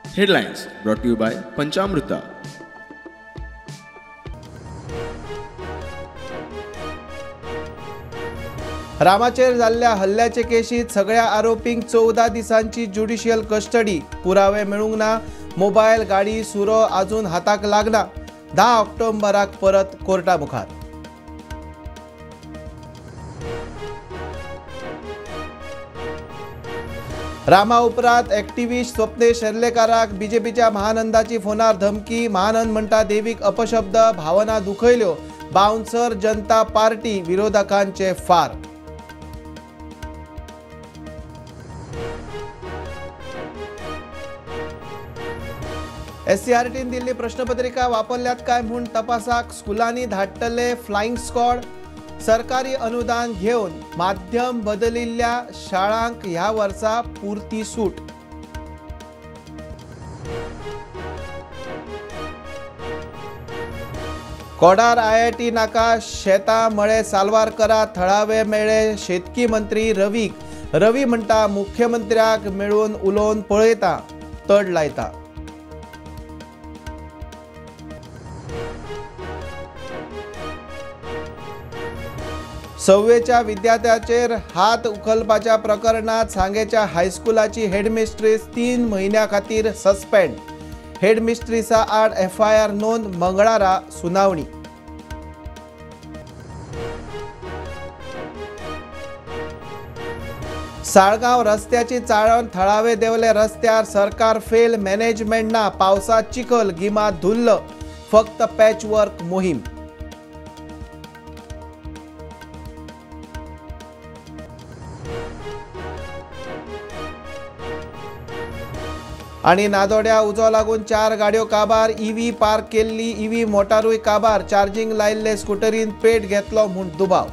Headlines brought to you by Panchamruta. रामाचेर जाल्ल्या हल्ल्याचे केशीत सगळ्या आरोपींक 14 दिसांची ज्युडिशियल कस्टडी. पुरावे मेळूंक ना. मोबायल, गाडी, सुरो अजून हाताक लागना. 10 ऑक्टोबराक परत कोर्टा मुखार. रामा उपरांत एक्टिविस्ट स्वप्नेश शेर्लेकाराक बीजेपीच्या महानंदाची फोनार धमकी. महानंद म्हणटा देवीक अपशब्द, भावना दुखयल्यो. बाउन्सर जनता पार्टी विरोधकांचे फार. एससीआरटीन दिल्ली प्रश्नपत्रिका वापरल्यात काय म्हूण तपासाक स्कुलांनी धाडटले फ्लायिंग स्क्वॉड. सरकारी अनुदान घेवन माध्यम बदलिल्ल्या शाळांक ह्या वर्सा पुरती सूट. कोडार आयआयटी नाका, शेतां मळे साल्वार करा, थळावे मेळे शेतकी मंत्री रवीक. रवी म्हणटा मुख्यमंत्र्याक मेळून उलोवन पळयता, तड लायता. सव्वेच्या विद्यार्थ्याचेर हात उखलपाच्या प्रकरणात सांगेच्या हायस्कुलाची हेडमिस्ट्रीस 3 म्हयन्या खातीर सस्पेंड. हेडमिस्ट्रीसा आड एफआयआर नोंद. मंगळारा सुनावणी. साळगांव रस्त्याची चाळण. थळावे देवले रस्त्यार. सरकार फेल, मॅनेजमेंट ना. पावसात चिखल, गिमात धुल्ल, फक्त पॅचवर्क मोहीम. आणि नादोड्या उजो लागून 4 गाड्यो काबार. ईव्ही पार्क केल्ली ईव्ही मोटारूय काबार. चार्जिंग लायिल्ले स्कुटरीन पेट घेतलो म्हूण दुबाव.